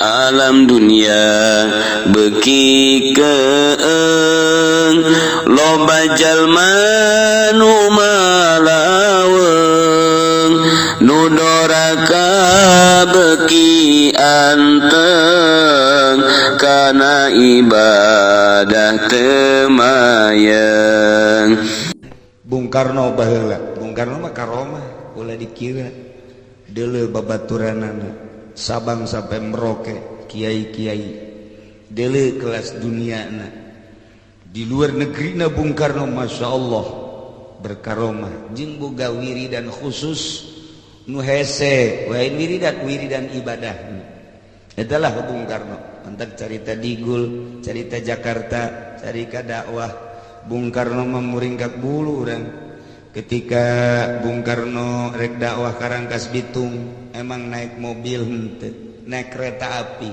Alam dunia beuki keeng, loba jalma nu malaweng, nu doraka beuki anteng, kana ibadah teu mayeng. Bung Karno baheula, Bung Karno mah karomah ulah dikira. Deuleu babaturanana Sabang sampai Merauke, kiai-kiai deuleu kelas dunia na di luar negeri na. Bung Karno, Masya Allah, berkaromah jeung boga wiridan khusus nu hese wae, wiridan wiridan ibadah. Itulah Bung Karno. Mantap carita Digul, carita Jakarta, carita dakwah Bung Karno memuringkak bulu orang ketika Bung Karno rek dakwah ka Rangkas Bitung. Emang naik mobil henteu, naik kereta api.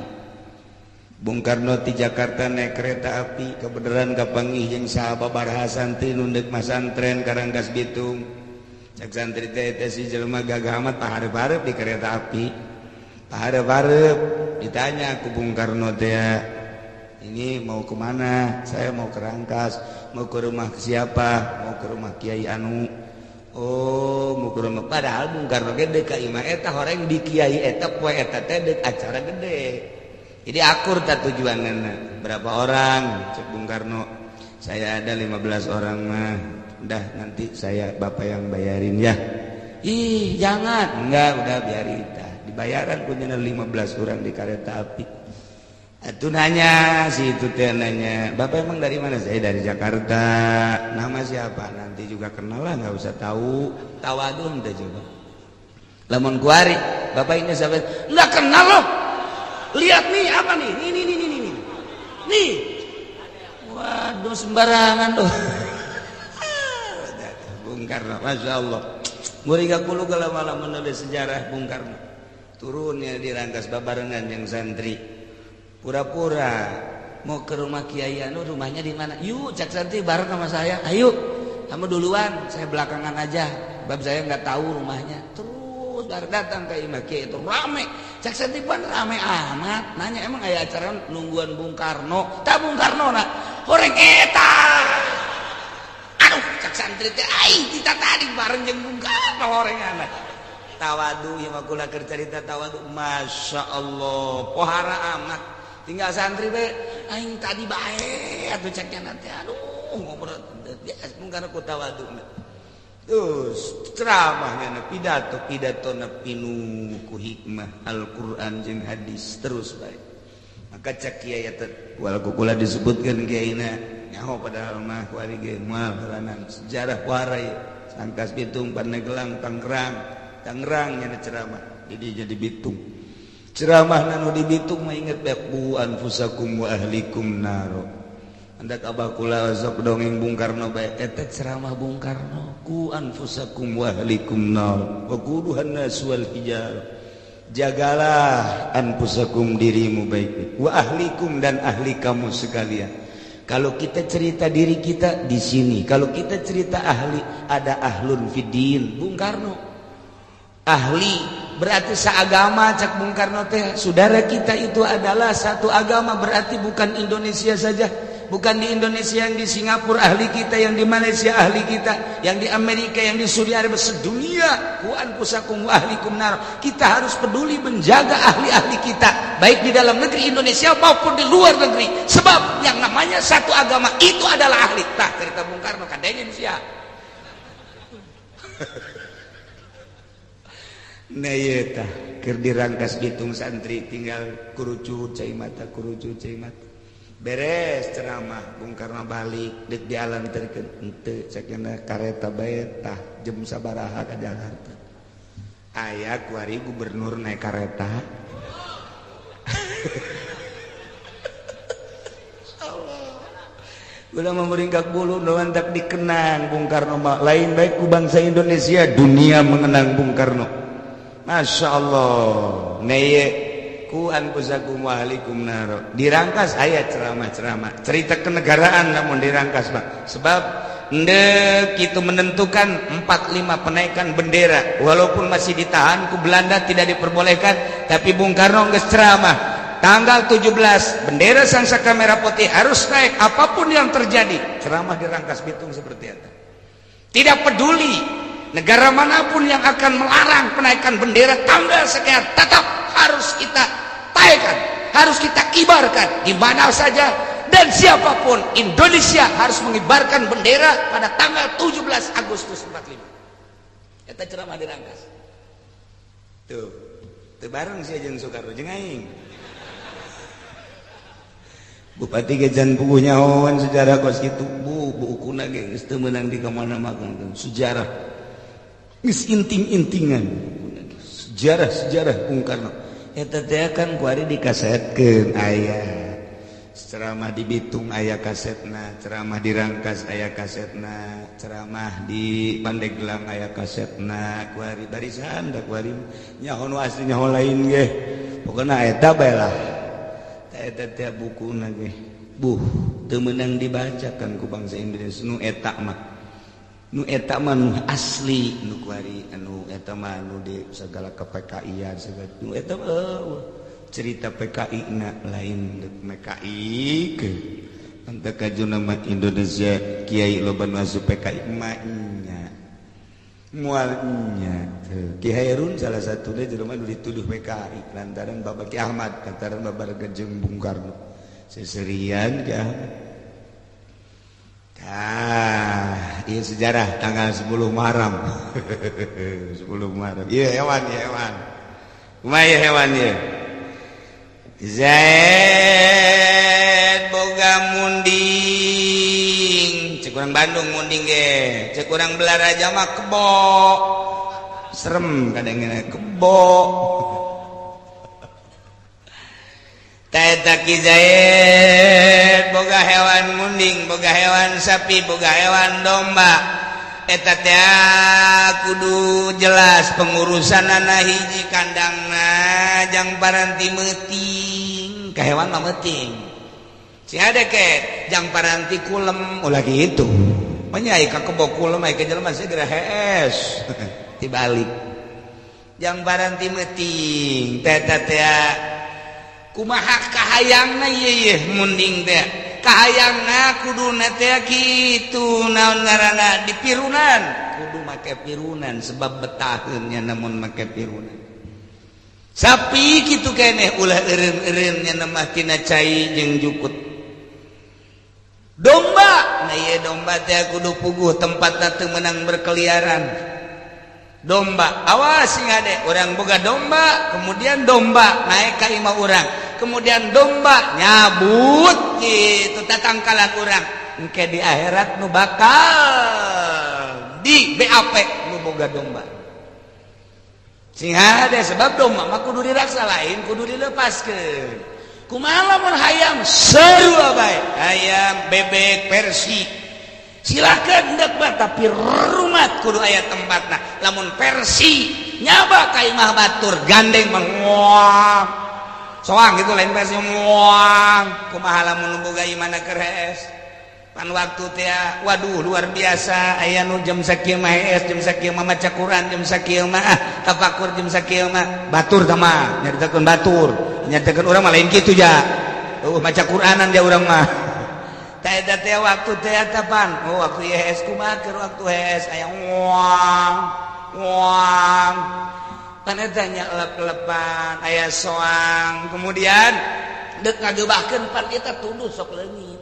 Bung Karno di Jakarta naik kereta api, kebenaran kapanggih jeung sahabat santri nu ndek masantren ka Rangkas Bitung. Cek santri teh, "Teh, si jelema gagah amat pahareup-hareup di kereta api." Pahareup-hareup ditanya ku Bung Karno teh, "Ini mau kemana?" "Saya mau ke Rangkas." "Mau ke rumah siapa?" "Mau ke rumah Kiai Anu." "Oh, mau ke rumah." Padahal Bung Karno ge deuk ka imah eta, horeng di kiai eta poe eta teh deuk acara gede. Jadi akur tak tujuanna. "Berapa orang?" Cek Bung Karno, "Saya ada 15 orang mah." "Udah, nanti saya, Bapak yang bayarin ya." "Ih, jangan." "Enggak, udah biarin." Tah, dibayaran punya 15 orang di kereta api. Itu nanya si itu teh nanya, "Bapak emang dari mana?" "Saya dari Jakarta." "Nama siapa?" "Nanti juga kenal lah, nggak usah tahu." Tawadun teh coba. Lamun kuari, "Bapak ini siapa?" "Nggak kenal loh. Lihat nih, apa nih? Ini ini ini ini. Nih." Waduh, sembarangan tuh. Bung Karno, Masya Allah. Muringkak bulu kalau malam menulis sejarah Bung Karno. Turunnya di Rangkas babarengan yang santri. Pura-pura mau ke rumah Kiai Anu, "Rumahnya di mana?" "Yuk," cek santri, "bareng sama saya. Ayo, kamu duluan, saya belakangan aja. Bab saya nggak tahu rumahnya." Terus baru datang ke imah Kiai itu rame. Cek santri, "Pan rame amat?" Nanya, "Emang aya acara nungguan Bung Karno?" Tak Bung Karno nah, horeng eta. "Aduh," cek santri teh, "ai kita tadi bareng jeung Bung Karno horeng anak." Tawadu ya mah, kula keur carita tawadu, Masya Allah, pohara amat. Tinggal santri be, "Aing tadi bae atuh," ceknya nanti. Aduh, ngobrol biasa Bung Karno ku tawadu. Terus ceramahnya, pidato pidato na pinuh ku hikmah Al-Qur'an jeung hadis terus baik. Maka cek kiai eta, walau kula disebutkan kiaina nyaho, padahal mah kuari ge moal heulangan sejarah warai Rangkas Bitung, Pandeglang, Tangerang. Tangerang nya ceramah, jadi Bitung ceramah. Nanu di Bitung mah inget bae, qu anfusakum wa ahlikum naro. Andak abah kula sok dongeng Bung Karno bae, eta ceramah Bung Karno, qu anfusakum wa ahlikum nar waquduhan nas wal hijar. Jagalah anfusakum, dirimu baik, wa ahlikum, dan ahli kamu sekalian. Kalau kita cerita diri kita di sini, kalau kita cerita ahli, ada ahlun fiddin. Bung Karno ahli berarti seagama. Cak Bung Karno teh, saudara kita itu adalah satu agama, berarti bukan Indonesia saja, bukan di Indonesia, yang di Singapura ahli kita, yang di Malaysia ahli kita, yang di Amerika, yang di Saudi Arabia, sedunia. Qu anfusakum wa ahlikum nar. Kita harus peduli menjaga ahli-ahli kita, baik di dalam negeri Indonesia maupun di luar negeri, sebab yang namanya satu agama itu adalah ahli. Tah, cerita Bung Karno kadangnya sia. Nah, iya tah, keur di Rangkas Bitung santri tinggal kurucut cai mata, kurucut cai mata. Beres ceramah Bung Karno balik, dek dialanterkeun henteu, cekna kareta bae. Tah, jam sabaraha ka Jakarta? Aya kuari gubernur naik kareta. Allah. Ulah meringkak bulu tak dikenang Bung Karno mah lain baik ku bangsa Indonesia, dunia mengenang Bung Karno, Masya Allah. Neye, qu anfusakum wa ahlikum naro. Dirangkas ayat ceramah-ceramah cerita kenegaraan, namun dirangkas, Pak, sebab ndek itu menentukan 45 penaikan bendera, walaupun masih ditahan ku Belanda, tidak diperbolehkan, tapi Bung Karno geus ceramah. Tanggal 17 bendera Sang Saka Merah Putih harus naik apapun yang terjadi. Ceramah di Rangkas Bitung seperti itu. Tidak peduli negara manapun yang akan melarang penaikan bendera tanggal sekian, tetap harus kita taikan, harus kita kibarkan di mana saja dan siapapun. Indonesia harus mengibarkan bendera pada tanggal 17 Agustus 45. Eta ceramah di Rangkas tuh. Teu bareng sih jeung Soekarno jeung aing. Bupati ge can puguh nyahoan sejarah kos kitu. Bu, bukuna ge geus teu meunang di kamana makan sejarah. Geus inting-intingan sejarah-sejarah Bung Karno. Eta teh kan kuari dikasetkeun, aya ceramah di Bitung aya kasetna, ceramah di Rangkas aya kasetna, ceramah di Pandeglang aya kasetna. Kuari barisan da kuari nyaho nu asli, nyaho lain ge pokona eta bae lah. Eta teh bukuna ge, buh, teu meunang dibacakan ku bangsa Indonesia nu eta mah. Nu eta mah nu asli, nu kuari anu eta mah nu di segala ke PKI segala nu eta mah, cerita PKI na lain PKI ke anta kaju nama Indonesia. Kiai loba nu asup PKI mah nya moal nya. Ki Hairun salah satunya jelema nu dituduh PKI lantaran Bapak Ki Ahmad, lantaran babar jeung Bung Karno seserian Ki Ahmad. Ah, iya, sejarah tanggal 10 Muharram. 10 Muharram. Iya hewan, iya hewan. Kumaha ieu hewan ieu? Zaid boga munding. Cek urang Bandung munding ge. Cek urang Balaraja mah kebo. Serem kadang kebo. Taeta Ki Zaid boga hewan munding, boga hewan sapi, boga hewan domba. Eta teh kudu jelas pengurusanana. Hiji, kandangna jang paranti meuting. Ka hewan mah meuting. Si ada ke jang paranti kulem, ulah kitu. Menyai ka kebo kulem, ai ka jelema segera hees. Dibalik. Jang paranti meuting. Eta teh kumaha kahayangna ieu ieu munding teh? Kahayangna kuduna teh kitu, naon ngaranna, dipirunan, kudu make pirunan sebab betaheunnya namun make pirunan. Sapi kitu keneh, ulah eureun-eureunnya mah tina cai jeung jukut. Domba, nah ieu domba teh kudu puguh tempatna, teu meunang berkeliaran domba. Awas sing ade orang boga domba, kemudian domba naik ka imah urang, kemudian domba nyabut gitu tatangkalan urang, engke di akhirat nu bakal di BAP nu boga domba. Sing hade, sebab domba mah kudu diraksa, lain kudu dilepaskeun. Kumaha lamun hayam? Sarua bae, hayam, bebek, persi, silakan hendak bah, tapi rumat kudu aya tempatna. Lamun persi nyaba ka imah batur, gandeng menguang soang gitu, lain persi muang. Kumaha lamun boga imana keres pan waktu teh? Waduh, luar biasa. Aya nu jam sakieu mah hees, jam sakieu mah maca Quran, jam sakieu mah ah, tafakur, jam sakieu mah batur tama nyaritakeun batur, nyaritakeun urang mah lain kitu ja. Oh, maca Quranan dia urang mah. Tah, eta teh waktu teh eta pan. Oh, waktu hees kumaha? Keur waktu hees aya wang wang pan eta nya, lep-lepan aya soang, kemudian dek ngagebahkeun pan eta tunduh sok leungit.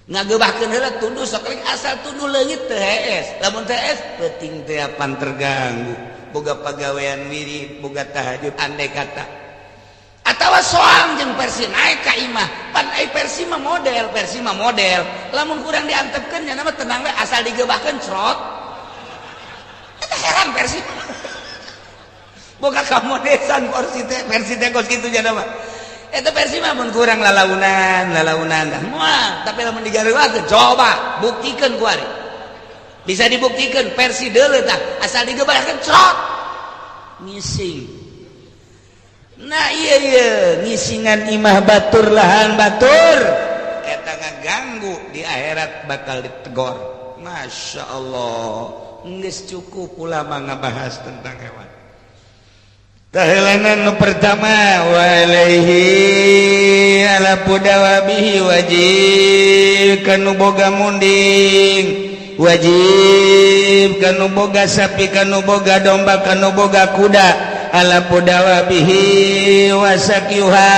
Ngagebahkeun heula tunduh sok leungit, asal tunduh leungit teu hees. Lamun teu hees, peuting teh pan terganggu, boga pagawean wirid, boga tahajud, andai kata. Atawa soang jeung persi naik ka imah pan, ai persi mah model, persi mah model lamun kurang diantepkeun nya mah tenang we, asal digebahkeun cerot. Eta heran, persi boga kamodesan. Persi teh, persi teh kos kitu nya mah. Eta persi mah mun kurang lalaunan lalaunan dah moal, tapi lamun digarewakeun, coba buktikeun kuari, bisa dibuktikan persi deuleu tah, asal digebahkeun cerot ngising. Nah iya iya, ngisingan imah batur, lahan batur, eta ngaganggu, di akhirat bakal ditegor. Masya Allah, geus cukup ulama ngabahas tentang hewan. Tahelanan nu pertama walaihi. Alapu dawabihi wajib kanu boga munding, wajib kanu boga sapi, kanu boga domba, kanu boga kuda. Alapu dawabihi wasakyuha,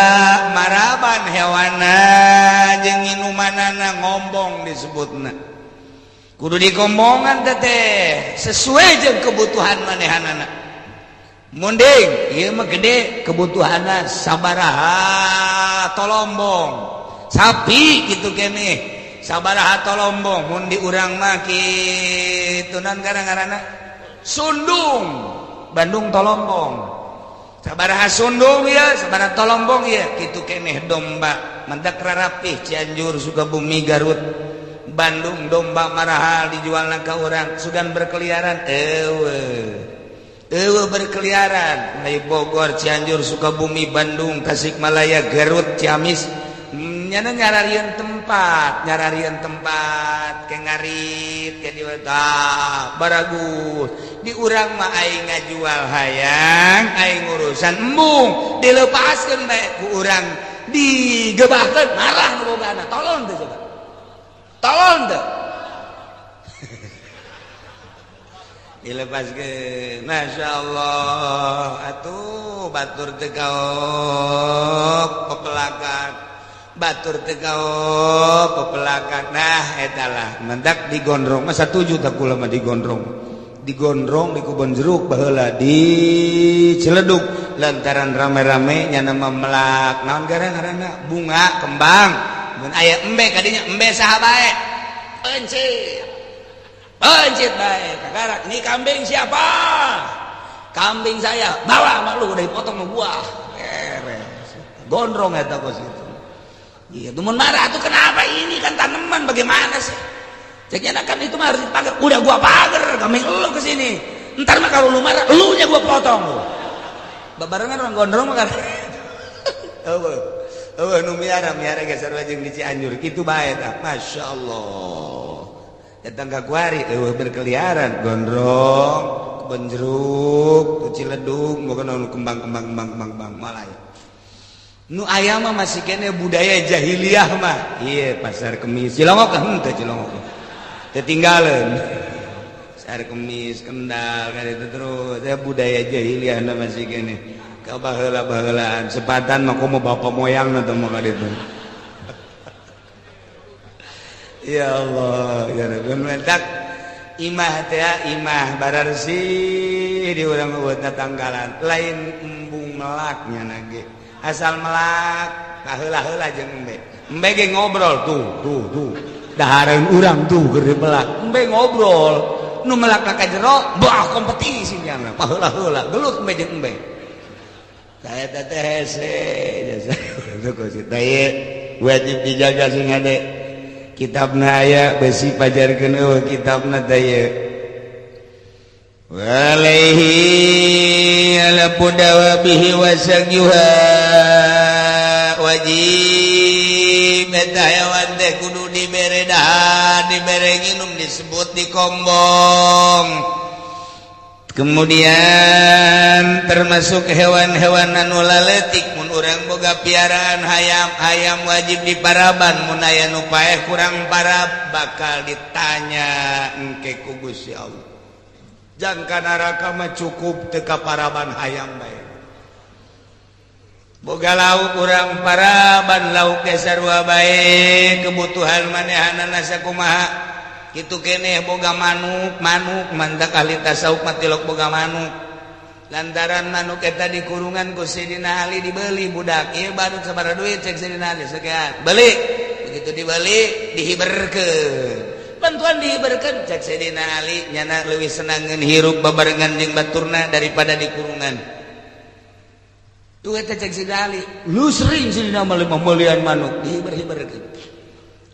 maraban hewana jeung inumanana, ngombong disebutna, kudu dikombongan teteh sesuai jeung kebutuhan manehanana. Munding ieu mah gede kebutuhanna, sabaraha tolombong. Sapi gitu keneh, sabaraha tolombong. Mun di urang mah kitu, naon ngaranna, sundung. Bandung tolombong. Sabaraha sundung ya, sabaraha tolombong ya, kitu keneh domba. Mendak rarapih Cianjur, Sukabumi, Garut, Bandung domba marahal dijual ka urang. Sugan berkeliaran, eueuh eueuh berkeliaran. Dari Bogor, Cianjur, Sukabumi, Bandung, Tasikmalaya, Garut, Ciamis, nyana nyararian tempat, nyararian tempat ke ngarit ke di ah, baragus. Di urang mah aing ngajual hayang, aing urusan embung, dilepaskeun bae ku urang, digebahkeun, marah nu bogana. Tolong teh, coba tolong teh dilepaskeun. Masya Allah atuh, batur teu kaok pepelakan, batur teu kaok pepelakan. Nah, eta lah mendak digondrong masa 7 tak kula mah digondrong, digondrong di Kebon Jeruk baheula, di Ciledug, lantaran rame-rame nyana melak naon gara-garana bunga kembang. Mun aya embe kadinya, embe saha bae, pencit pencit bae kakarak. Ini kambing siapa? Kambing saya, bawa sama lu, udah dipotong sama gua, beres. Gondrong eta kos itu. Iya, tuh mun marah tuh, kenapa? Ini kan tanaman, bagaimana sih? Ceknya kan itu mah harus dipagar. Udah gua pagar, kambing lu ke sini. Ntar mah kalau lu marah, lu nya gua potong lu. Babarengan orang gondrong mah kan. Eueuh. Eueuh nu miara, miara geus sarua jeung di Cianjur kitu bae tah. Masya Allah. Datang ka kuari eueuh berkeliaran gondrong, Kebon Jeruk, tu Ciledug, bukan nu kembang-kembang kembang kembang malaya. Nu aya mah masih kene budaya jahiliyah mah. Iya, pasar Kemis. Cilongok henteu, Cilongok. Ketinggalan. Pasar Kemis, Kendal kan itu terus. Ya budaya jahiliyah na masih kene. Ka baheula-bahelaan sepatan mah komo bapak moyang na teh mah ka ditu. Ya Allah, ya Rabbi, mentak imah teh, imah bararsih di urang buat tanggalan lain embung melaknya nage. Asal melak kaheula-heula jeung embe. Embe ge ngobrol tuh tuh tuh, dahareun urang tuh keur melak. Embe ngobrol, nu melak ka jero bah kompetisi nya, paheula-heula gelut embe jeung embe. Saya teh hese jasa wajib dijaga sing hade. Kitabna aya besi pajarkeun eueuh kitabna teh ieu. Walaihi ala pudawabihi wasagyuha wajib eta hewan teh kudu dibere dahar, dibere nginum, disebut dikombong. Kemudian termasuk hewan-hewan anu laletik, mun urang boga piaraan hayam, hayam wajib diparaban. Mun aya nu paeh kurang parab, bakal ditanya engke ku Gusti Allah. Jangka neraka mah cukup teu kaparaban hayam bae. Boga lauk, urang paraban lauk ge sarua bae, kebutuhan manehanana sakumaha. Kitu keneh boga manuk, manuk mantak ahli tasawuf mah tilok boga manuk, lantaran manuk eta dikurungan ku Sidina Ali, dibeli budak ieu manuk sabaraha duit? Cek Sidina Ali, sekian. Beli. Begitu dibeli, dihiberkeun, bantuan dihiberkeun. Cek Sidina Ali, nyana leuwih senangeun hirup babarengan jeung baturna daripada dikurungan. Tuh eta cek Sidina Ali, lu sering Sidina melian manuk dihiber-hiberkeun.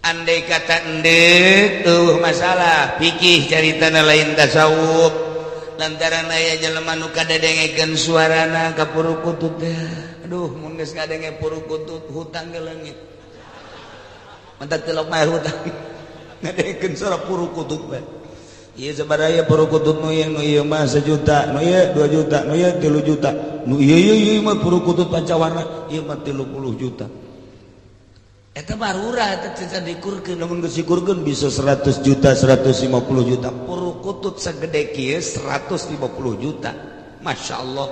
Andai kata endek tuh masalah fikih caritana, lain tasawuf, lantaran aya jelema nu kadengekeun suarana ka purukutut teh. Aduh, mun geus ngadenge purukutut hutang ge leungit, mantak tilok mah hutang ngadengekeun suara purukutut bae. Ieu sabaraha ieu purukutut? Nu ieu, nu ieu mah 1 juta, nu ieu 2 juta, nu ieu 3 juta, nu ieu ieu ieu mah purukutut pancawarna ieu mah 30 juta. Eta barurah eta teu dikurkeun, lamun geus dikurkeun bisa 100 juta, 150 juta. Purukutut segede kieu 150 juta. Masya Allah.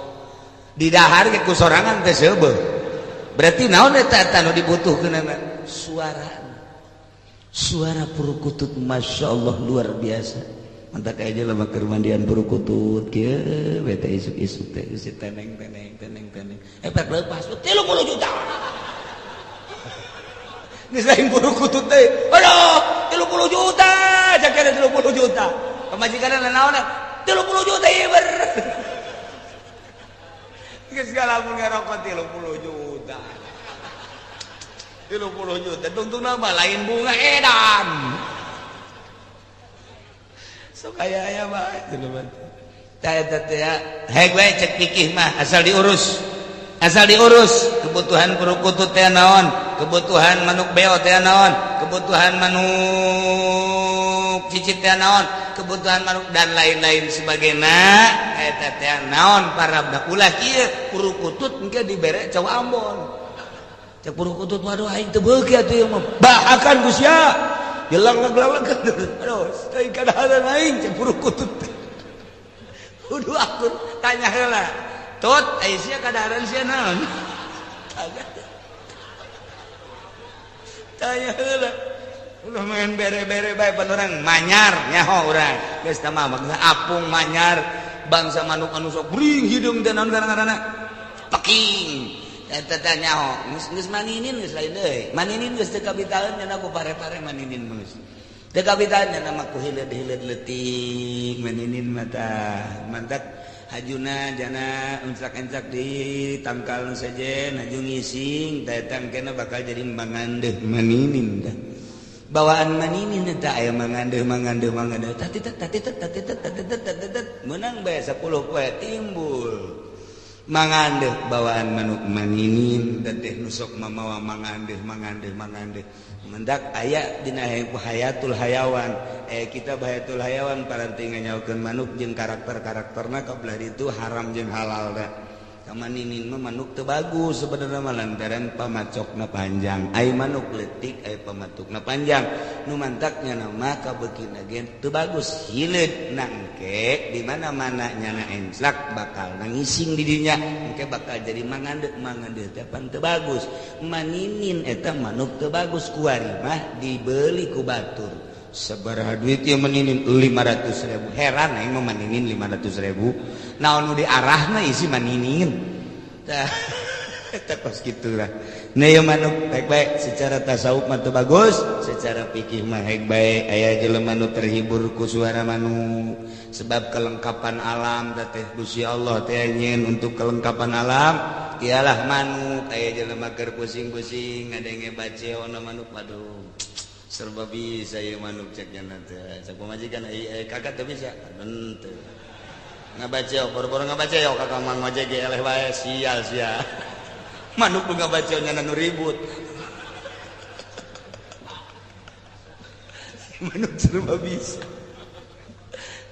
Didahar ge ku sorangan teh seubeuh. Berarti naon eta eta nu dibutuhkeunana? Suara. Suara purukutut Masya Allah luar biasa. Mantak aja jelema keur mandian purukutut kieu we teh isuk-isuk teh geus teneng teneng teneng teneng. Pek lepas 30 juta. Geus lain purukutut teh. Aduh, 30 juta, cakena 30 juta. Pamajikanna naon? 30 juta ieu ber. Geus galamun ngarokok 30 juta. 30 juta tungtungna mah lain bunga edan. Sok aya aya bae jelema teh. Tah eta teh heg we cek pikih mah asal diurus. Asal diurus kebutuhan purukutut teh naon, kebutuhan manuk beo teh naon, kebutuhan manuk cicit teh naon, kebutuhan manuk dan lain-lain sebagainya. Eta teh naon para budak ulah kieu purukutut engke dibere cau Ambon. Cek purukutut waduh aing teu beuki atuh ieu mah. Bahakan ku sia. Jelang ngaglalag. Aduh, aing kadaharan aing cek purukutut. Kudu akur tanya heula. Tut, ai sia kadaharan sia naon? Tanya heula. Ulah main bere-bere bae pan urang manyar nyaho urang. Geus tah mah apung manyar bangsa manuk anu sok bring hideung teh naon ngaranna? Peking. Eta teh nyaho, geus geus maninin geus lain deui. Maninin geus teu kabitaeun nya ku pare-pare maninin mah geus. Teu kabitaeun nya mah ku hileud-hileud leutik maninin mah tah. Mantak hajuna jana encak-encak di tangkal sejen haju ngising datang kena bakal jadi mangandeuh maninin tah. Bawaan maninin tah aya mangandeuh mangandeuh mangandeuh tah tit tat tit tat tit tat tit tat tit meunang bae 10 poe timbul. Mangandeuh bawaan manuk maninin teh nu sok mamawa mangandeuh mangandeuh mangandeuh. Mendak aya dina hayatul hayawan. Kitab hayatul hayawan paranti nganyaokeun manuk jeung karakter-karakterna kabelah ditu haram jeung halal da. Kamaninin mah manuk teu bagus sebenarnya mah lantaran pamacokna panjang. Ai manuk leutik ai pamatukna panjang. Nu mantaknya nama kabeukina ge teu bagus. Hileud nangke di mana-mana nyana enclak bakal nangising di dinya. Engke bakal jadi mangandeuh mangandeuh teh pan teu bagus. Maninin eta manuk teu bagus kuari mah dibeli ku batur. Sabaraha duit ieu maninin 500.000. Heran aing mah maninin 500.000. Naon nu diarahna isi maninin. Tah eta kos kitu lah. Nah ieu manuk baik-baik secara tasawuf mah teu bagus, secara fikih mah heg bae aya jelema nu terhibur ku suara manuk. Sebab kelengkapan alam teh Gusti Allah teh nyeun untuk kelengkapan alam ialah manuk. Aya jelema keur pusing-pusing ngadenge baceona manuk waduh. Serba bisa ya manuk ceknya nanti. Cek pamajikan kakak teu bisa. Henteu. Ngabaca boro-boro ngabaca yo kakak mah ngojek ge eleh bae sial sia. Manuk nu ngabaca nya nu ribut. Manuk serba bisa.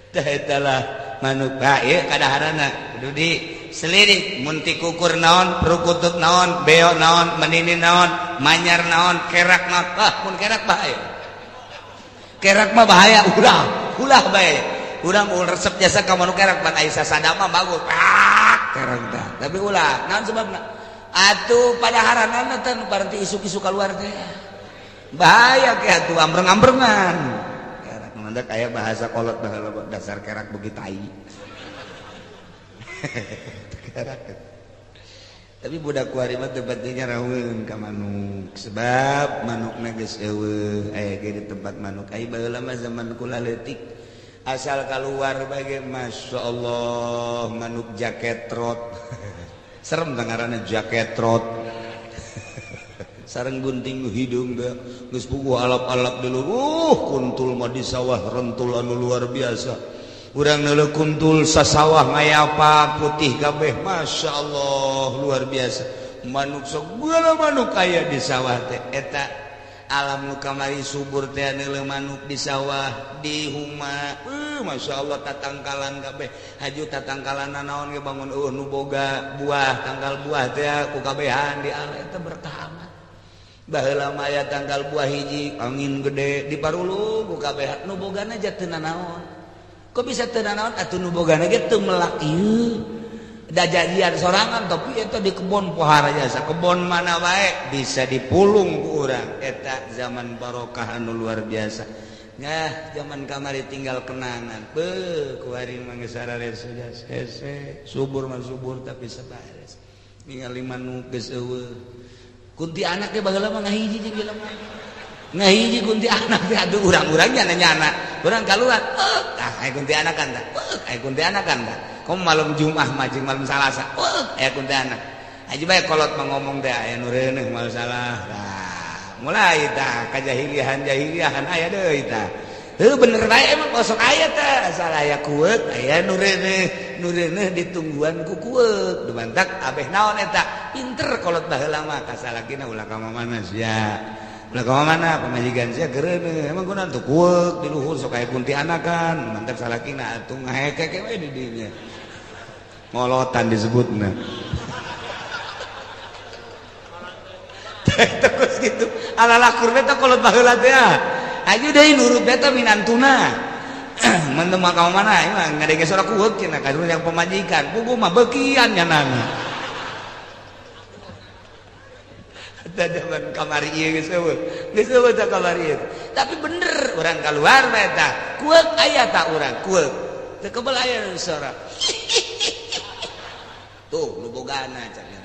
Tah eta lah manuk bae kadaharana kudu di selidik mun ti kukur naon, perukutut naon, beo naon, menini naon, manyar naon, kerak naon. Ah, mun kerak bahaya. Kerak mah bahaya ulah, ulah bae. Urang resep jasa ka manuk kerak pan aya sasadama bagus. Pak, kerak tah. Tapi ulah, naon sebabna? Atuh padaharanana teh paranti isuk-isuk kaluar teh. Bahaya ke atuh ambreng-ambrengan. Kerak mandak aya bahasa kolot baheula dasar kerak beuki tai. Kerak. Tapi budak kuari mah teu pentingnya raweun ka manuk sebab manukna geus eueuh aya ge di tempat manuk. Ai baheula mah zaman kula leutik asal keluar bae Masya Allah manuk jaket rot. Serem teh ngaranna jaket rot. Sareng gunting hidung teh geus puguh alap-alap dulu. Kuntul mah di sawah rentul anu luar biasa. Urang neuleuh kuntul sasawah ngayapa putih kabeh Masya Allah luar biasa. Manuk sok segala manuk aya di sawah teh eta alam nu kamari subur teh neuleuh manuk di sawah di huma. Masya Allah tatangkalan kabeh haju tatangkalan naon ge bangun eueuh nu boga buah tangkal buah teh ku kabehan di ala eta berkah amat. Baheula mah aya tangkal buah hiji angin gede di parulung ku kabeh nu bogana aja teu nanaon. Kok bisa teu nanaon atuh nu bogana ge teu melak ieu. Da jadian sorangan tapi eta di kebon pohara jasa kebon mana wae bisa dipulung ku urang. Eta zaman barokah anu luar biasa. Nah, zaman kamari tinggal kenangan. Beuh, kuari mah geus sarares hese, subur mah subur tapi sabares. Ningali manuk geus eueuh. Kunti anak teh baheula mah ngahiji jeung jelema. Ngahiji kunti anak teh atuh urang-urang nyana-nyana. Urang kaluar, tah aya kunti anak kan tah. Aya kunti anak kan tah. Komo malam Jumat mah jeung malam Salasa. Aya kunti anak. Aja bae kolot mah ngomong teh aya nu reuneuh moal salah. Tah, mulai tah kajahiliahan-jahiliahan aya deui tah. Heuh bener bae emang kosong aya tah, asal aya kueut aya nu reuneuh, nu reuneuh ditungguan ku kueut. Dumantak abeh naon eta? Pinter kolot baheula mah kasalakina ulah ka mana sia. Ulah ka mana pamajikan sia gereuneuh. Emang kunaon tuh kueut di luhur sok aya kunti anakan. Mantak salakina atuh ngahekek we di dinya. Ngolotan disebutna. Terus gitu. Ala lakur teh kolot baheula teh. Aja deui nurut beta minantuna. Mendem ka mana emang ngadenge suara kueut cenah ka yang pemajikan. Puguh mah beukian nyanana. Eta zaman kamari ieu geus eueuh. Geus eueuh tah kamari ieu. Tapi bener urang kaluar bae tah. Kueut aya tah urang kueut. Teu kebel aya suara. Tuh nu bogana cenah.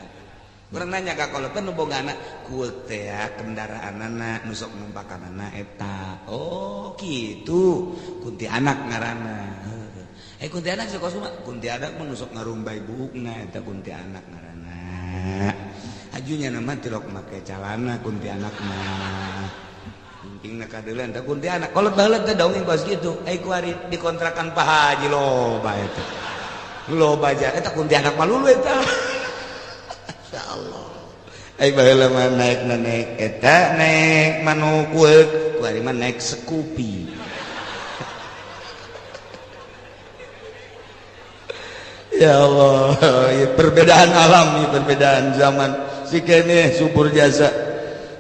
Urang nanya ka kolot nu bogana kueut teh kendaraanana nu sok numpakanana eta. Oh kitu kunti anak ngaranna. Kunti anak sok kosuma kunti anak mah nu sok ngarumbay buukna eta kunti anak ngaranna. Ajunya nama tilok make calana kunti anak mah. Pentingna kadeuleun teh kunti anak. Kolot baheula teh dongeng kos kitu. Ai kuari dikontrakan Pak Haji loba eta. Loba aja eta kunti anak mah lulu eta. Allah. Ai baheula mah naik naik eta naik manuk kueut, kuari mah naik Scoopy. Ya Allah, ya perbedaan alam, ya perbedaan zaman. Si kene subur jasa.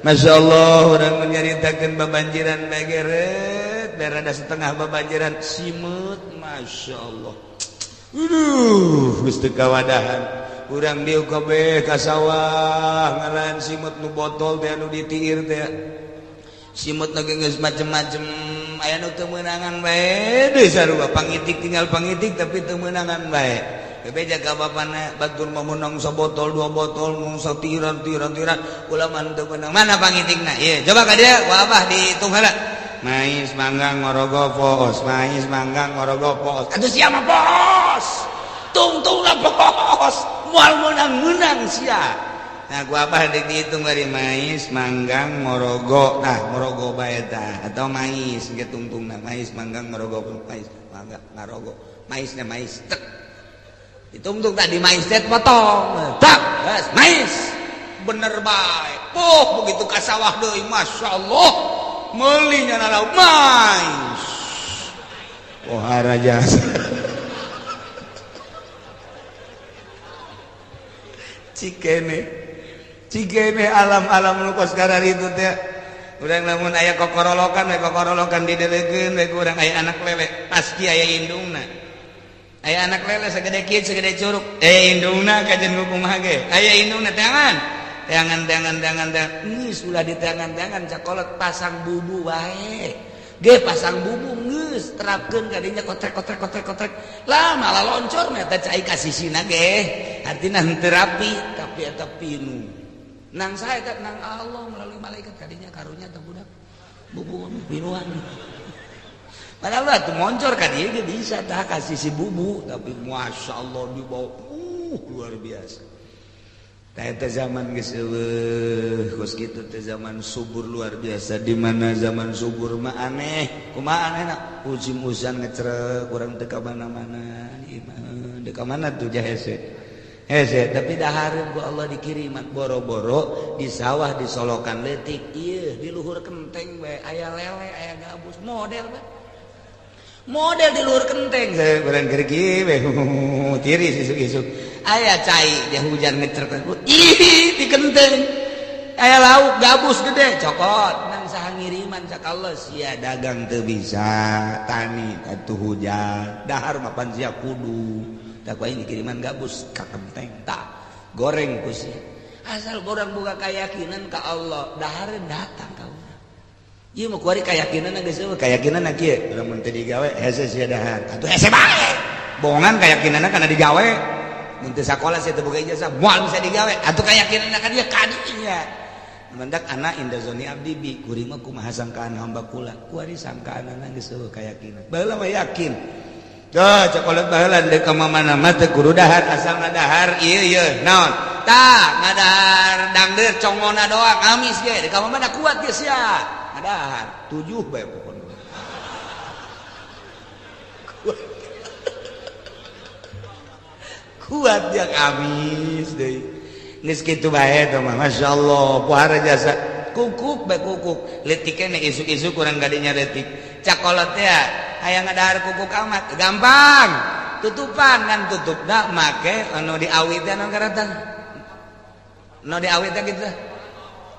Masya Allah, urang menyaritakeun babanjiran bageret, berada setengah babanjiran simeut, Masya Allah. Aduh, geus teu kawadahan. Urang dieu kabeh ka sawah ngalan simut nu botol teh anu ditiir teh. Simut nu geus macem-macem aya nu teu meunangan bae deui sarua pangitik tinggal pangitik tapi teu meunangan bae. Bebe jaga bapana batur mah meunang sabotol dua botol mung satiran tiran tiran ulah mah teu meunang. Mana pangitikna? Ieu coba ka dieu ku abah dihitung heula. Mais manggang ngorogo poos, mais manggang ngorogo poos. Atuh sia mah poos. Tungtungna poos. Moal menang-menang sia. Nah, gua apa dihitung dari mais manggang ngorogo. Nah, ngorogo bae tah atau mais ge tungtungna mais manggang ngorogo mais manggang ngarogo. Maisna mais tek. Ditungtung tadi mais teh potong. Tak, geus mais. Bener bae. Puh, begitu ka sawah deui masyaallah. Meuli nya lauk mais. Pohara jasa. Cikene cikene alam-alam nu kos kararitu teh urang lamun aya kokorolokan we kokorolokan didelegeun we urang aya anak lele pasti aya indungna aya anak lele sagede kieu sagede curug indungna kajen kumaha ge aya indungna teangan teangan teangan teangan teangan geus ulah diteangan-teangan cakolot pasang bubu wae ge pasang bubu geus terapkeun kadinya kotrek kotrek kotrek kotrek lah malah loncor eta cai ka sisina ge artina henteu rapi tapi eta pinu nang sae eta nang Allah melalui malaikat kadinya karunya teh budak bubu pinuan padahal tuh moncor ka dieu ge bisa tah ka sisi bubu tapi masyaallah dibawa luar biasa. Tah zaman geus eueuh kos kitu teh zaman subur luar biasa di mana zaman subur mah aneh kumaha anehna musim hujan ngecrek urang teu ka mana-mana ieu teu ka mana tuh jahese hese tapi dahareun ku Allah dikiriman boro-boro di sawah di solokan leutik ieu di luhur kenteng bae aya lele aya gabus model bae model di luhur kenteng urang keur kieu we tiris isuk-isuk aya cai dia hujan ngecrek ih di kenteng Aya lauk gabus gede cokot nang saha ngiriman cak Allah sia dagang teu bisa tani atuh hujan dahar mapan sia kudu tak ku aing dikiriman gabus ka kenteng tak goreng ku sia asal urang boga keyakinan ka Allah dahar datang ka urang. Ieu mah kuari keyakinan geus eueuh keyakinan kieu lamun teu digawe hese sia dahar atuh hese bae bohongan keyakinanna kana digawe mun teu sakola sia teu boga ijazah moal bisa digawe atuh keyakinanna ka dia kadinya. Mendak ana inda zoni abdi bi kuring mah kumaha sangkaan hamba kula kuari sangkaanana geus eueuh keyakinan baheula mah yakin tuh cokolat baheula deuk ka mana mah teu kudu dahar asal ngadahar ieu ieu naon tah ngadahar dangdeur congona doang amis ge deuk ka mana kuat geus sia ngadahar 7 bae pokona kuat yang amis deui geus kitu bae teh mah masyaallah pohara jasa kukuk bae kukuk leutik keneh isuk-isuk kurang gadinya leutik cakolot teh hayang ngadahar kukuk amat gampang tutupan kan tutupna make anu diawi teh anu karatang nu diawi teh kitu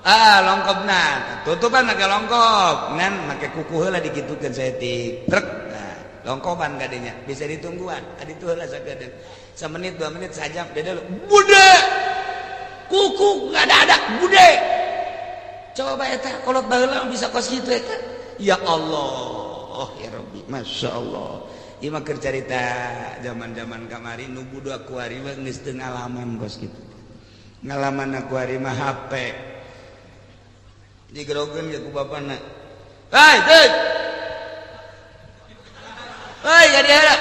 ah longkopna tutupan make longkop ngan make kuku heula dikitukeun saeutik trek nah longkopan gadinya bisa ditungguan adi tuh heula sakedeung semenit 2 menit sajam dede bude kuku nggak ada bude coba eta kolot baheula bisa kos kitu eta ya Allah ya Rabbi Masya Allah ieu mah keur carita zaman-zaman kamari nu budak kuari mah geus teu ngalaman kos kitu ngalaman kuari mah HP digerokeun ge ku bapana hei deut hei jadi heula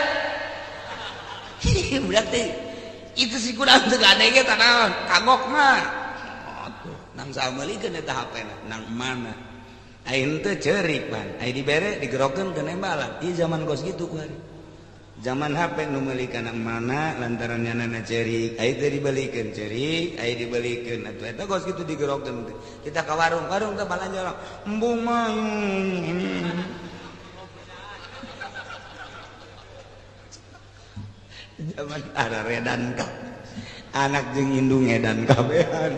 berarti itu sih kurang teu gade ge tanaon kagok mah atuh nang sameulikeun eta HP na nang mana aing teu ceurik pan ai dibere digerokeun ke nembalan ieu zaman kos kitu ku hari zaman HP nu meuli kana mana lantaran nyanana ceurik ai teu dibelikeun ceurik ai dibelikeun atuh eta kos kitu digerokeun kita ka warung warung teh balanja orang embung mah zaman ada redan kap anak jeung indung edan kabehan.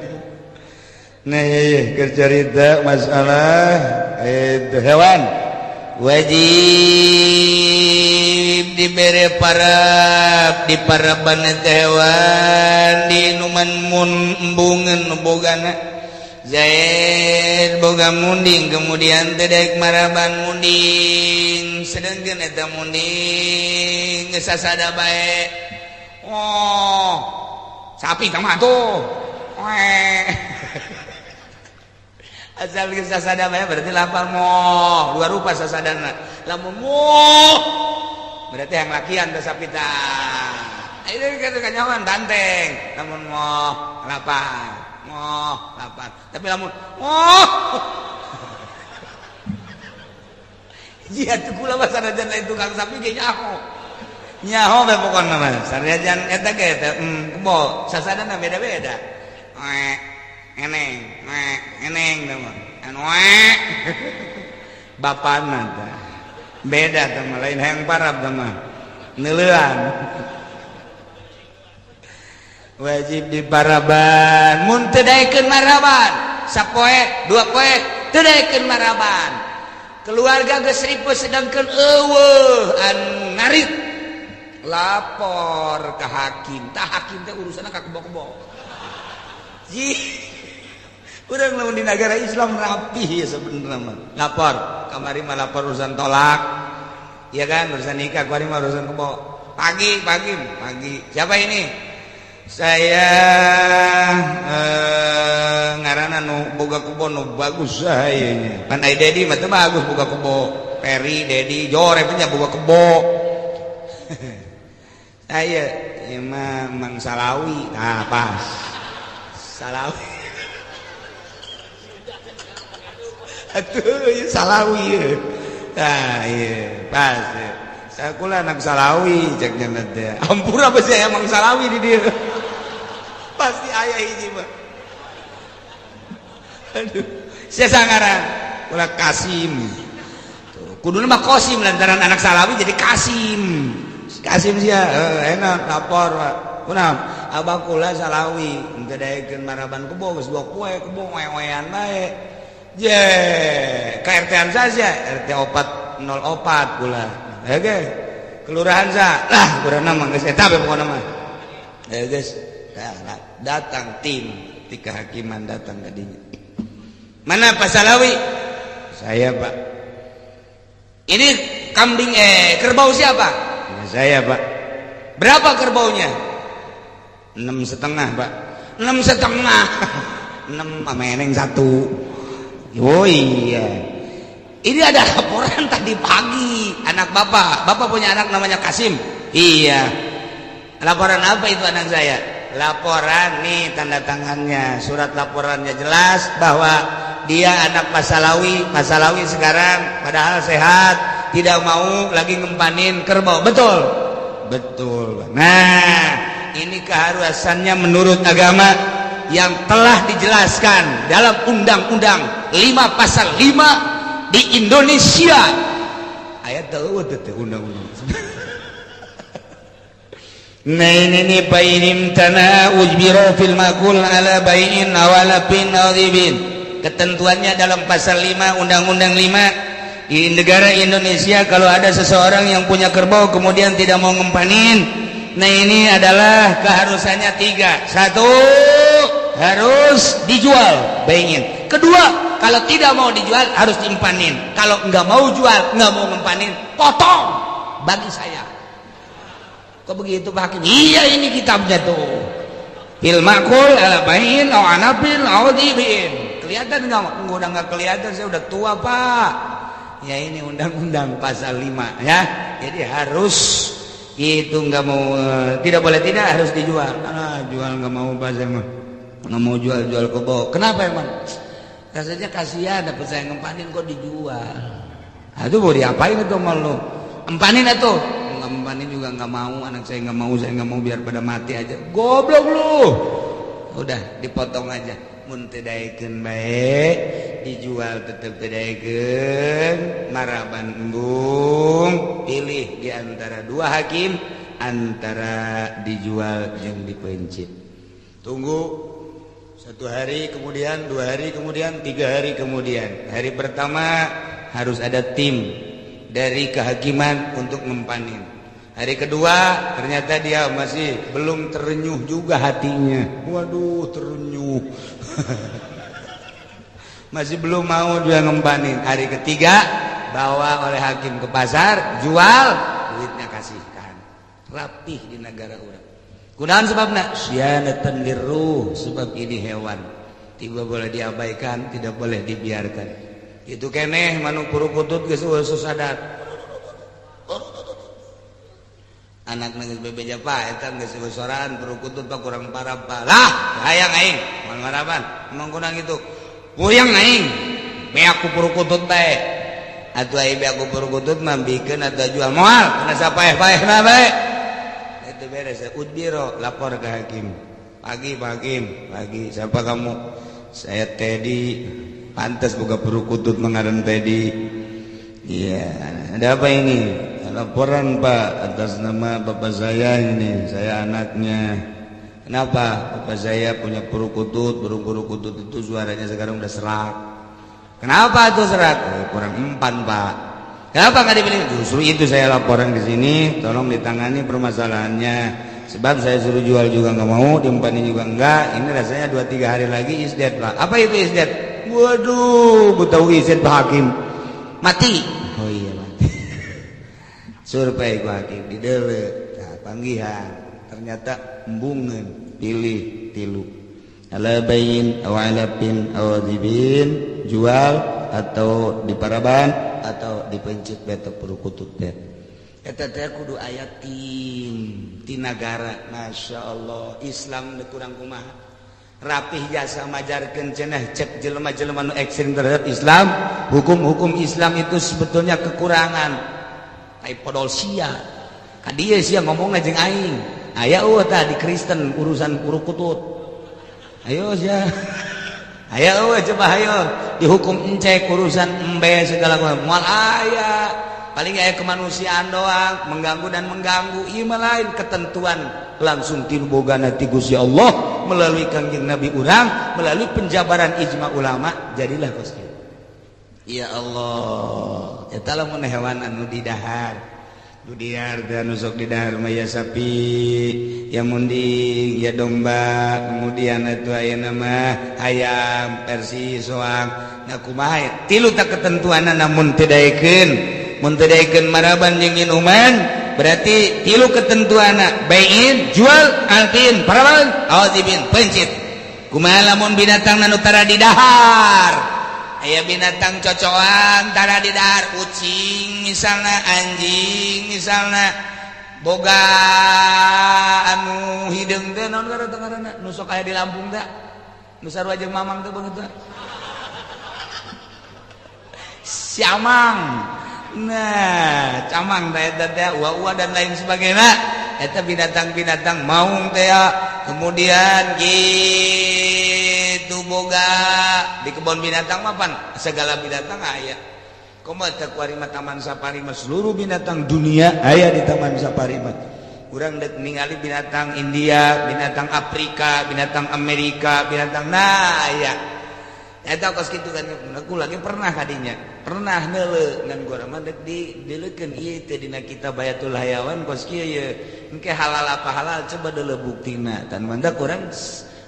Nah iya keur carita masalah itu hewan wajib dibere parab di paraban eta hewan diinuman mun embungeun nu bogana Zaid boga munding kemudian teh daek maraban munding sedengkeun eta munding geus sasada bae oh sapi ka mah tuh asal geus sasada bae berarti lapar moh dua rupa sasadana lamun moh berarti yang lakian teh sapi tah itu kata kanyawan banteng lamun moh lapar moh lapar tapi lamun moh jia tuh kula mah sanajan lain tukang sapi ge nyaho nyaho we pokona mah sanajan eta ge teh kebo sasadana beda-beda eneng eneng teh mah anu bapana teh beda teh mah lain hayang parab teh mah neuleuan wajib di paraban mun teu daekeun maraban sapoe dua poe teu daekeun maraban keluarga geus ripuh sedangkeun eueuh anu ngarit lapor ke hakim tah hakim teh urusanna ka kebo-kebo ji urang lamun di negara Islam rapih ya sebenarnya mah lapor kamari mah lapor urusan tolak iya kan urusan nikah kuari mah urusan kebo pagi pagi pagi siapa ini saya ngaranna nu boga kebo nu bagus saha nya pan ai Dedi mah teu bagus boga kebo Peri Dedi jore nya boga kebo saya ieu mah Mang Salawi tah pas Salawi atuh ieu Salawi ieu tah ieu pas saya kula anak Salawi cek nya teh ampura beusi aya Mang Salawi di dieu pasti ayah hiji mah aduh saya sangaran kula Kasim kuduna mah Kosim lantaran anak Salawi jadi Kasim Kasim sia enak lapor Pak kunaon Abah kula Salawi henteu daekeun maraban kebo, geus dua poe kebo wewean bae. Je, ka RT-an saja, RT 404 kula. Oke. Kelurahan sa. Lah, kurang mah geus eta be pokona mah. Eh geus. Nah, datang tim di kehakiman, datang ka dinya. Mana Pak Salawi? Saya, Pak. Ini kambing, eh, kerbau siapa? Ya, saya, Pak. Berapa kerbaunya? 6,5, Pak. 6,5. Enam meneng satu. Oh iya. Ini ada laporan tadi pagi, anak bapak. Bapak punya anak namanya Kasim. Iya. Laporan apa itu anak saya? Laporan nih, tanda tangannya, surat laporannya jelas bahwa dia anak Pak Salawi. Pak Salawi sekarang padahal sehat, tidak mau lagi ngempanin kerbau. Betul? Betul. Nah, ini keharusannya menurut agama yang telah dijelaskan dalam Undang-Undang 5 pasal 5 di Indonesia. Ayat tahu itu undang-undang. Nah, ini nih, فإن امتنع أجبر في المأكول على بيع أو علف أو ذبح. Ketentuannya dalam pasal 5 Undang-Undang 5 di negara Indonesia, kalau ada seseorang yang punya kerbau kemudian tidak mau ngempanin, nah, ini adalah keharusannya tiga. Satu, harus dijual, bayangin. Kedua, kalau tidak mau dijual harus diempanin. Kalau nggak mau jual, nggak mau ngempanin, potong bagi saya. Kok begitu, Pak Hakim? Iya, ini kitabnya tuh. في المأكول على بيع أو علف أو ذبح. Kelihatan nggak? Udah nggak kelihatan, saya udah tua, Pak. Ya, ini undang-undang pasal 5 ya. Jadi harus itu, nggak mau, tidak boleh tidak, harus dijual. Ah, jual nggak mau, Pak, saya mah. Nggak mau jual-jual kebo. Kenapa emang? Rasanya kasihan, dapat saya ngempanin kok dijual. Ah, itu mau diapain itu mau lu? Empanin atuh. Ngempanin juga nggak mau, anak saya nggak mau, saya nggak mau, biar pada mati aja. Goblok lu. Udah dipotong aja. Mun teu daekeun bae, dijual tetep teu daekeun, maraban embung, pilih di antara dua hakim, antara dijual jeung dipeuncit. Tunggu satu hari kemudian, 2 hari kemudian, 3 hari kemudian. Hari pertama harus ada tim dari kehakiman untuk ngempanin. Hari kedua ternyata dia masih belum terenyuh juga hatinya. Waduh, terenyuh. Masih belum mau dia ngempanin. Hari ketiga bawa oleh hakim ke pasar, jual, duitnya kasihkan. Rapih di negara urang. Kunaon sebabna? صيانة للروح, sebab ini hewan. Tidak boleh diabaikan, tidak boleh dibiarkan. Itu keneh manuk purukutut geus euweuh sadar. Anak nangis bebeja, "Pak, eta geus euweuh soraan purukutut, Pak, kurang parah, Pak." Lah, hayang aing moal maraban. Emang kurang itu. Puyeng aing. Beak ku purukutut bae. Atuh ai beak ku purukutut mah bikeun atau jual moal, kana sapaeh-paehna bae. Itu beres. أجبر, lapor ke hakim. Pagi, Pak Hakim. Pagi, siapa kamu? Saya Teddy. Pantas buka perukutut mengaran Teddy. Iya, ada apa ini? Laporan, Pak, atas nama bapak saya ini, saya anaknya. Kenapa? Bapak saya punya perukutut, burung perukutut itu suaranya sekarang udah serak. Kenapa tuh serak? Oh, kurang empan, Pak. Kenapa nggak dibeli? Justru itu saya laporan ke sini, tolong ditangani permasalahannya. Sebab saya suruh jual juga nggak mau, diempanin juga enggak. Ini rasanya 2-3 hari lagi is dead, Pak. Apa itu is dead? Waduh, gue tahu is dead, Pak Hakim. Mati. Oh iya, mati. Survei ku hakim di dele, nah, panggihan. Ternyata embungan, pilih tilu. على بيع أو علف أو ذبح, jual atau diparaban atau dipeuncit beto perukutut teh. Eta teh kudu aya tim ti nagara. Masya Allah, Islam kurang kumaha rapih jasa majarkeun cenah cek jelema-jelema nu ekstrim terhadap Islam. Hukum-hukum Islam itu sebetulnya kekurangan, tai podol sia. Ka dieu sia ngomongna jeung aing, aya eueuh tah di Kristen urusan purukutut? Ayo sia, ayo eueuh, coba ayo dihukum encek urusan embe segala moal aya. Paling aya kemanusiaan doang, mengganggu dan mengganggu. Ieu mah lain, ketentuan langsung ti nu bogana ti Gusti Allah melalui Kangjeng Nabi urang, melalui penjabaran ijma ulama, jadilah kos kieu. Ya Allah, eta lamun hewan anu didahar. Nu didahar teh anu sok didahar mah ya sapi, ya munding, ya domba, kemudian atuh aya mah ayam, persi, soang. Nah, kumaha tilu tak ketentuanna namun teu daekeun. Mun teu daekeun maraban jeung inuman, berarti tilu ketentuanna baiin jual, altin paraban, awazibin pencit. Kumaha lamun binatang anu tara didahar? Aya binatang cocoan tara didahar, kucing misalnya, anjing misalnya, boga anu hideung teh naon ngaranna nu sok aya di Lampung teh, nu sarua jeung Mamang teh beungeut teh, si Amang. Nah, camang teh eta teh, ua-ua dan lain sebagainya, eta binatang-binatang maung teh. Kemudian gitu boga di kebun binatang mah pan segala binatang aya. Komo teh kuari mah taman safari mah seluruh binatang dunia aya di taman safari mah. Urang dek ningali binatang India, binatang Afrika, binatang Amerika, binatang, nah aya eta kos kitu kan. Aku lagi pernah kadinya, pernah neuleu ngan gua mah dek di dileukeun ieu teh dina kitab Bayatul Hayawan kos kieu ye, engke halal apa halal coba deuleu buktina. Tan mantak urang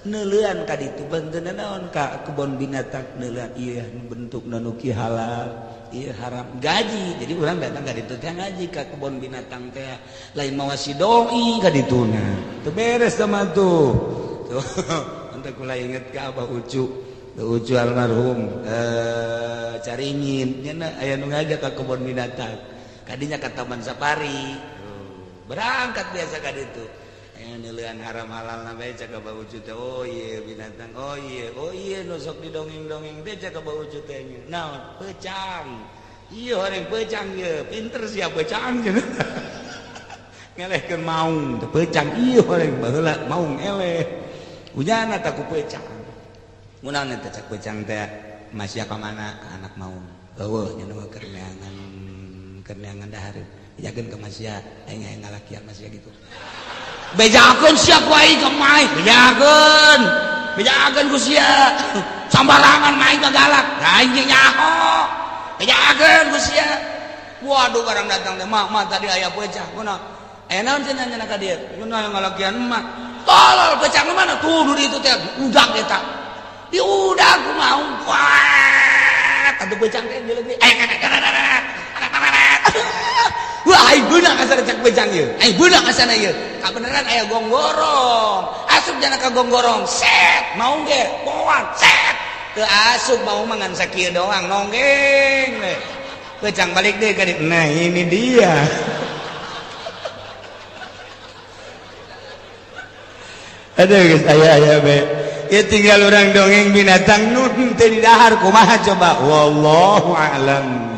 neuleuan ka ditu, banteuna naon, ka kebon binatang neuleuan ieu bentukna nu kieu halal, ieu haram gaji. Jadi urang datang ka ditu teh ngaji ka kebon binatang teh, lain mawa si doi ka dituna teu beres sama tuh. Tuh ente kula inget ka Abah Ucu, Ucu almarhum, caringin nya aya nu ngajak ka kebon binatang, kadinya ka taman safari. Berangkat biasa ka ditu nilaian haram halal na bae cak Abah Ucu teh. Oh iya binatang, oh iya, oh iya nu sok didongeng-dongeng teh cak Abah Ucu teh naon, pecang. Iya orang pecang ye, pinter sia pecang cenah, ngelehkeun maung teh pecang. Iya orang baheula maung eleh ujana tak ku pecang. Munaon eta cak pecang teh masih ka mana ka anak maung eueuh nya nu keur neangan, keur neangan dahar jageun ka masya aing aya ngalakian masya gitu. Bejakeun sia ku aing ka mai, bejakeun, bejakeun ku sia sambarangan main ka galak aing ge nyaho, bejakeun ku sia. Waduh, barang datang teh, "Mak, mak, tadi aya pecah." Kunaon, aya naon cenah nya ka dieu? Kunaon ngalakian emak tolol. Pecah mana tuh di itu teh udak eta diudak ku maung kuat atuh pecah teh dileungit. Wah, aing beunang asana cak bejang ieu. Aing beunang asana ieu. Kabeneran aya gonggorong. Asup jana ka gonggorong. Set, mau ge poan, set. Teu asup mau mah ngan sakieu doang nonggeng we. Bejang balik deui ka dieu. Nah, ini dia. Aduh geus aya-aya be. Ya tinggal orang dongeng binatang nun teu didahar kumaha coba. Wallahu a'lam.